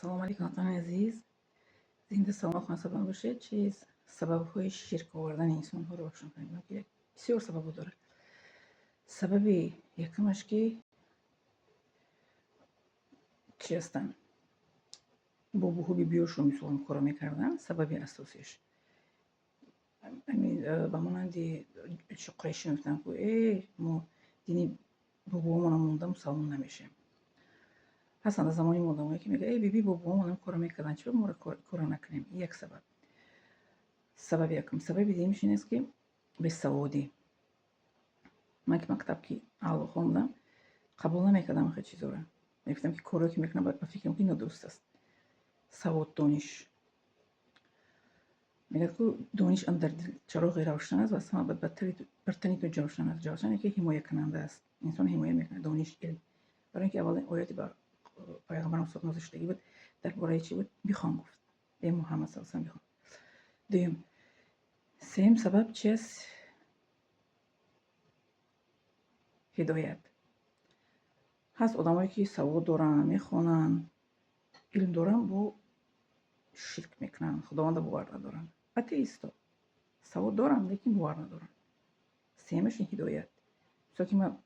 Ассалому алайкум, ватанони азиз. Зинда, саломат, хонасабон бошед. Чиз сабабҳои ширк овардани инсонҳоро ба шумо мегӯям, ки бисёр сабабҳо дорад. Сабаби якумаш, ки чӣ ҳастанд? Бобоҳо, бибиёшон мисол ин корро мекарданд, сабаби асосиш. Ҳамин ба монанди қурайшӣ мегуфтанд, ку э мо дини бобоҳомона монда мусалмон намешавем. Ҳастанд дар замони мо одамое, ки мегӯянд: «Эй биби, бобоҳомон ин корро мекарданд, чаро моро корро накунем?» Ин як сабаб. Сабаби якум. Сабаби дуюмаш ин аст, ки бесаводӣ. Ман ки мактаб ки аъло хондам, қабул намекардам охир чизоро. Мегуфтам, ки корҳое, ки мекунам, ба фикрам, ки нодуруст аст. Савод, дониш. Мегӯяд ку дониш андар дил чароғи равшан аст ва аз ҳама бар тани ту ҷавшан аст. Ҷавшане, ки ҳимоякунанда аст. Инсон ҳимоя мекунад, дониш, илм. Барои ин ки аввалин ояти ба пайғамбарам нозил шудагӣ буд, дар бораи чӣ буд? Бихон, гуфт. Э Муҳаммад саллаллоҳу бихон. Дуюм. Сеюм сабаб чи аст? Ҳидоят. Ҳаст одамое, ки савод доранд, мехонанд, илм доранд, бо ширк мекунанд, Худованда бовар надоранд. Атеисто. Савод доранд, лекин бовар надоранд. Сеюмаш ин ҳидоят. Мисол ки ман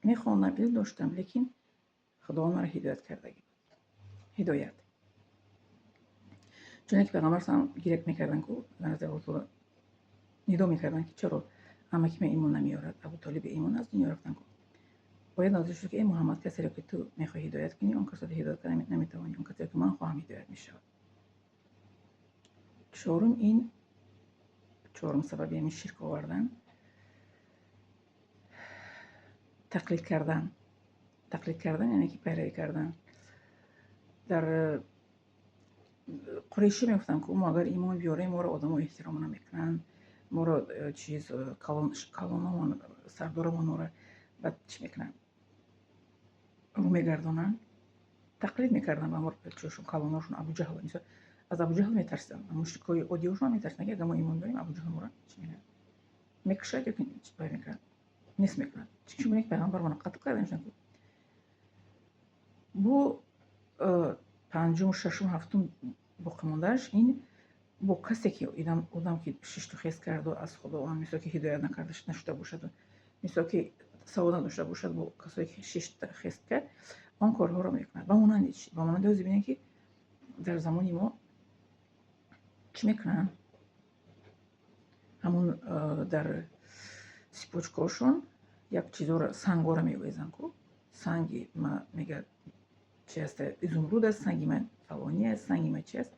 мехондам, илм доштам, лекин Худованд маро ҳидоят кардагӣ буд. Ҳидоят. Чуне ки пайғамбар салам гирек мекарданд ку назди Аллоҳ таоло нидо мекарданд, ки чаро амаки ман имон намеорад, Абу Толиб имон аз дунё рафтанд ку. Оят нозил шуд, ки эй Муҳаммад, касеро, ки ту мехоҳӣ ҳидоят кунӣ, он касро ҳидоят карда наметавонӣ, он касеро, ки ман хоҳам, ҳидоят мешавад. Чорум, ин чорум сабаби ҳамин ширк овардан тақлид кардан. Тақлид кардан, яъне ки пайравӣ кардан. Дар қурайшӣ мегуфтанд, ку мо агар имон биёрем, моро одамо эҳтиром намекунанд, моро чиз калономон, сардоромон моро бад чӣ мекунанд, рӯ мегардонанд. Тақлид мекарданд ба чошон, калоношон, Абуҷаҳл. Мисол, аз Абуҷаҳл метарсиданд, мушрикҳои оддиҳошон метарсиданд, ки агар мо имон биёрем, Абуҷаҳл моро чӣ мекунад, мекушад ё ки вай мекунад, нест мекунад. Чун ки пайғамбар моро қатл карда. Бо панҷум, шашум, ҳафтум боқимондааш ин бо касе, ки одам ки шишту хез карду аз Худованд мисол ки ҳидоят накарда нашуда бошаду, мисол ки савод надошта бошад, бо касое, ки шишт хез кард, он корҳоро мекунад. Ба монанди чӣ? Ба монанди ҳозир бинед, ки дар замони мо чӣ мекунанд? Ҳамун дар сипочкаҳошон як чизоро, сангҳоро меовезанд ку. Санги ма, мегӯяд, чи аст, изумруд аст, санги ман фалонӣ аст, санги ман чи аст.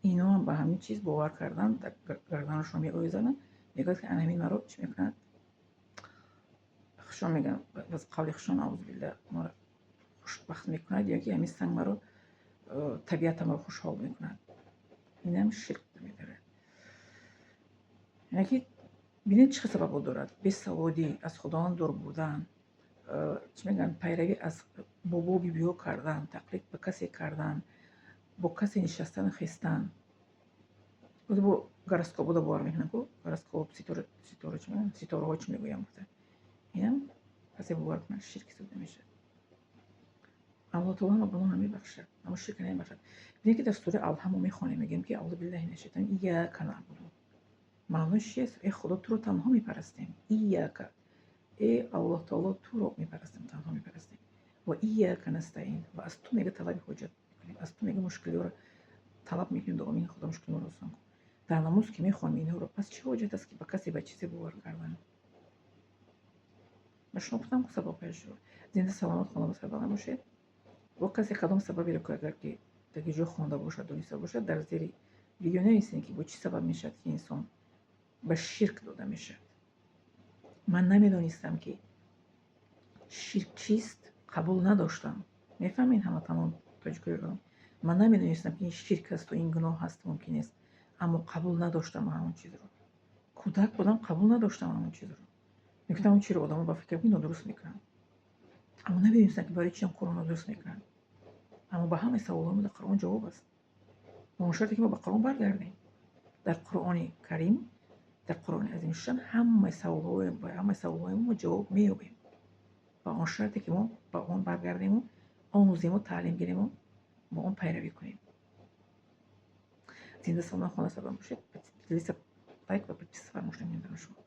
Иноам ба ҳамин чиз бовар кардан, дар гарданашон меовезананд, мегӯяд, ки ана ҳамин маро чӣ мекунад, хушон мегӯянд, аз қавли хушон, аузубилла, маро хушбахт мекунад ё ки ҳамин санг маро табиатамро хушҳол мекунад. Инам ширк медарад. Яъне ки бинед, чӣ хел сабабҳо дорад: бесаводӣ, аз Худованд дур будан, чӣ мегӯянд, пайравӣ аз бобо, бибиҳо кардан, тақлид ба касе кардан, бо касе нишастану хестан. Бо гороскопода бовар мекунанд ку, гороскоп, ситора, ситора чӣ мегӯянд, ситораҳо чӣ мегӯянд гуфта. Инам касе бовар кунад, ширк ҳисоб намешавад. Аллоҳ таоло ҳама гуноҳро мебахшад, аммо ширка намебахшад. Бинед, ки дар сураи Алҳам мо мехонем, мегӯем, ки аузу биллаҳи минаш шайтон, ияка наъбуду. Маънош чист? Э Худо, туро танҳо мепарастем. Ияка. Э Аллоҳ таоло, туро мепарастем, танҳо мепарастем. Ва ияка настаин. Ва аз ту, мега, талаби ҳоҷат мекунем. Аз ту, мега, мушкилиҳоро талаб мекунем, дуо мекунем: Худо, мушкилиҳоро осон кун. Дар намоз ки мехонем инҳоро, пас чӣ ҳоҷат аст, ки ба касе, ба чизе бовар кардан? Ба шумо гуфтам ку сабабҳояшро. Зинда, саломат, хонавода сарбаланд бошед. Бо касе кадом сабаберо, ки агар ки дар ҷо хонда бошад, дониста бошад, дар зери видео нависед, ки бо чӣ сабаб мешавад, ки инсон ба ширк дода мешавад. Ман намедонистам, ки ширк чист, қабул надоштам. Мефаҳмед, ҳамватанон, тоҷикои, ман намедонистам, ки ин ширк асту ин гуноҳ аст, мумкин нест, аммо қабул надоштам ҳамон чизро. Кӯдак будам, қабул надоштам ҳамон чизро. Мегуфтам, он чиро одамо ба фикрам, ки нодуруст мекунанд, аммо намедонистам, ки барои чи ам корро нодуруст мекунанд. Аммо ба ҳамаи саволҳои мо дар Қуръон ҷавоб аст, бо он шарте, ки мо ба Қуръон баргардем. Дар Қуръони Карим, дар Қуръони Азимушшан ҳамаи саволҳои ба ҳамаи саволҳои мо ҷавоб меёбем, ба он шарте, ки мо ба он баргардему омӯзему, таълим гирему. Мо он пайравӣ кунем. Зинда, саломат, хона сабам бошед. Делиться, лайк ва подписаться фаромӯш намекунем. Шумо.